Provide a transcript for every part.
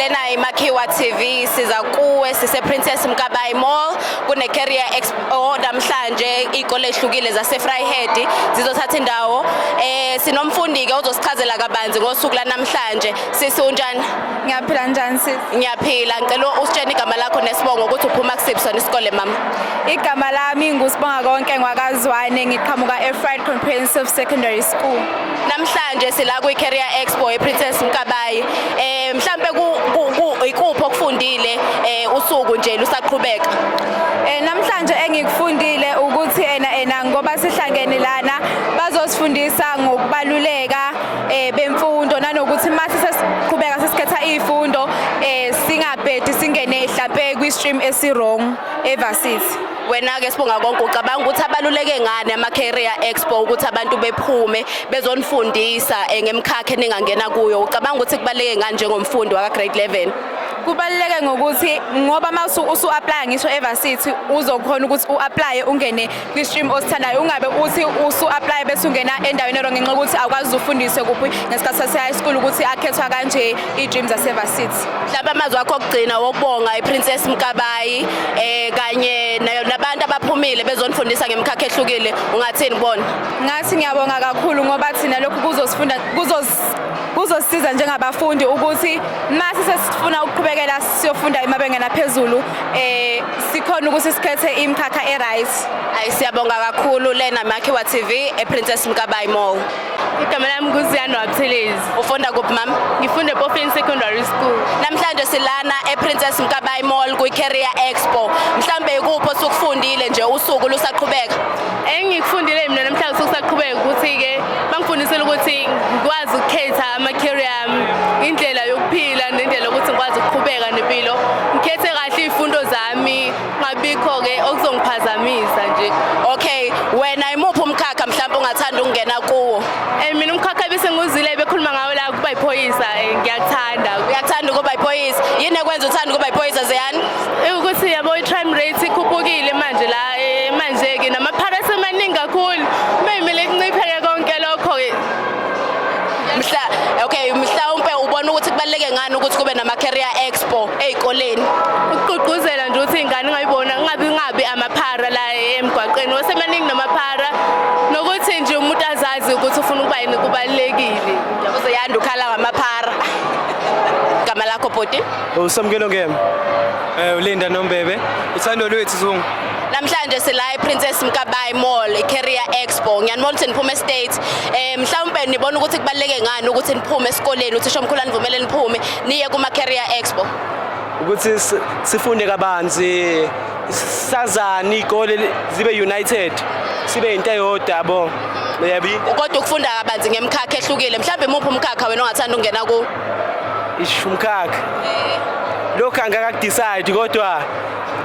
Lena iMakhiwa TV, siza kuwe sise Princess Mkabayi Mall, kune Career Expo namhlanje. Izikole ehlukile zase Vryheid zizothatha indawo. Sinomfundi ke ozosichazela kabanzi ngosuku lanamhlanje. Sisi, unjani? Ngiyaphila, njani sisi? Ngiyaphila. Ngicela usitshene igama lakho nesibongo, ukuthi uphuma kusiphi sona isikole, mama. Igama lami nguSibonga konke ngwakazwane, ngiqhamuka eVryheid Comprehensive Secondary School. Namhlanje sila kwi Career Expo ePrincess Mkabayi. Mhlambe ku ikuphi okufundile usuku nje lusaqhubeka? Namhlanje engikufundile ukuthi ena ngoba sihlangene lana bazosifundisa ngokubaluleka bemfundo, nanokuthi mase sesiqhubeka sesikhetha izifundo singabhedi singene mhlambe kwi stream esi wrong evarsity. Wena ke, Sibonga konke, ucabanga ukuthi abaluleke ngani ama Career Expo, ukuthi abantu bephume bezonifundisa ngemkhakha eningangena kuyo? Ucabanga ukuthi kubaluleke ngani njengomfundi waka grade 11? Kubaluleke ngokuthi ngoba mase usu apply ngisho evarsity, uzokhona ukuthi u-apply ungene kwi-stream osithandayo, ungabe uthi usu apply bese ungena endaweni e-wrong ngenxa yokuthi awukwazi ufundiswe kuphi ngesikhathi sase-high school ukuthi akhethwa kanje i-streams zase-varsity. Mhlawumbe amazwi akho okugcina wokubonga iPrincess Mkabayi kanye nabantu abaphumile bezonifundisa ngemkhakha ehlukile, ungathini kubona? Ngathi ngiyabonga kakhulu ngoba thina lokhu kuzosifunda kuzosisiza njengabafundi ukuthi mase sesifuna ukuqhubekela siyofunda emabangeni aphezulu sikhona ukuthi sikhethe imikhakha e-right. Ayi, siyabonga kakhulu. Lena Makhiwa TV ePrincess Mkabayi Mall. Igama lami nguZiyano Wabuthelezi. Ufunda kuphi, mama? Ngifunda ePofini Secondary School. Namhlanje silana ePrincess Mkabayi Mall kwi-Career Expo. Mhlambe ikuphi osukufundile nje usuku lusaqhubeka? Engikufundile mina namhlanje sokusaqhubeka ukuthi-ke bangifundisile ukuthi ngikwazi ukukhetha ama-career ami, indlela yokuphila nendlela yokuthi ngikwazi ukuqhubeka nempilo. Ngikhethe kahle iy'fundo zami, ngabikho-ke okuzongiphazamisa nje. Okay, wena imuphi umkhakha mhlawumbe ungathanda ukungena kuwo? Mina umkhakha bese nguzile bekhuluma ngawo la, kuba iphoyisa, ngiyakuthanda. Uyakuthanda ukuba iphoyisa? Yini ekwenza uthanda ukuba iphoyisa, Zeyani? Ukuthi yabo i-crime rate ikhuphukile manje la, manje-ke namaphara asemaningi kakhulu, kumele kuncipheke konke lokho-ke. Mhla okay, mhlawumbe ubona ukuthi kubaluleke ngani ukuthi kube nama Career Expo ey'koleni? Ukugqugquzela nje ukuthi iy'ngane ingayibona kungabi amaphara la emgwaqeni, wasemaningi namaphara, nokuthi nje umuntu azazi ukuthi ufuna ukuba yini, kubalulekile. UZeyanda ukhala ngamaphara. Igama lakho, bhuti? Usamkelo Ngema. Ulinda Nombebe. Uthando lwethu Zungu. Namhlanje sila ePrincess Mkabayi Mall, iCareer Expo. Ngiyanibona ukuthi niphume estate. Mhlawumbe nibona ukuthi kubaluleke ngani ukuthi niphume esikoleni, uthisha omkhulu anivumele niphume niye kuma Career Expo? Ukuthi sifunde kabanzi, sazane izikole, zibe united. Sibe into eyodwa, yabo. Yebo. Kodwa ukufunda kabanzi ngemkhakha ehlukile, mhlawumbe imuphi umkhakha wena ongathanda ukungena kuwo? Ish, umkhakha. Lokho angakakudecide,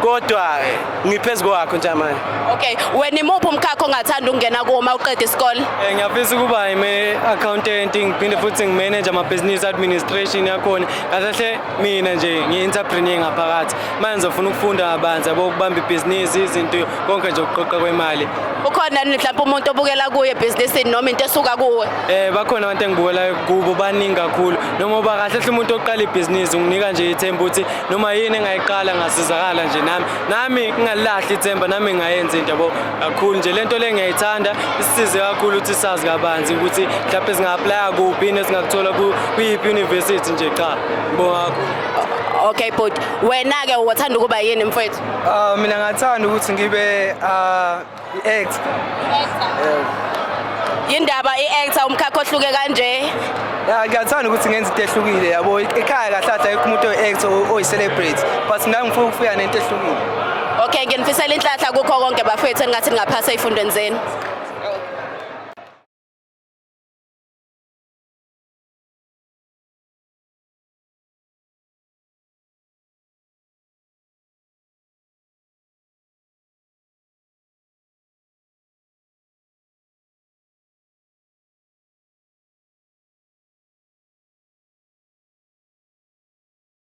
kodwa ngiphezu kwakho nje manje. Okay, wena imuphi umkhakha ongathanda ukungena kuwo uma uqeda isikole? Ngiyafisa ukuba ime-accountant, ngiphinde futhi ngimanage ama-business administration yakhona. Kahle hle mina nje ngiyi-entrepreneur ngaphakathi. Manje ngizofuna ukufunda kabanzi, yabo, ukubamba ibhizinisi, izinto konke nje, ukuqoqa kwemali. Ukhona yini mhlawumbe umuntu obukela kuye ebhizinisini noma into esuka kuwe? Bakhona abantu engibukela kubo, baningi kakhulu. Noma uba kahle hle umuntu oqala ibhizinisi unginika nje ithemba ukuthi noma yini engayiqala ngasizakala nje nami ngingalilahli ithemba, nami ngingayenza into, yabo, kakhulu nje. Lento le ngiyayithanda, isisize kakhulu ukuthi sazi kabanzi ukuthi mhlawumbe singa-applya kuphi, yini esingakuthola kuyiphi university nje. Cha, ngibonga kakhulu. Okay bhuti, wena ke uwathanda ukuba yini, mfowethu? Ah, mina ngathanda ukuthi ngibe i-actor. Yindaba i-actor, umkhakha ohluke kanje? Ya, ngiyathanda ukuthi ngenze into ehlukile, yabo. Ekhaya kahle kahle ayikho umuntu oyi-actor, oyi-celebrity, but nami ngifuna ukufika nento ehlukile. Okay, nginifisela inhlanhla kukho konke, bafethu, engathi ningaphasa ey'fundweni zenu.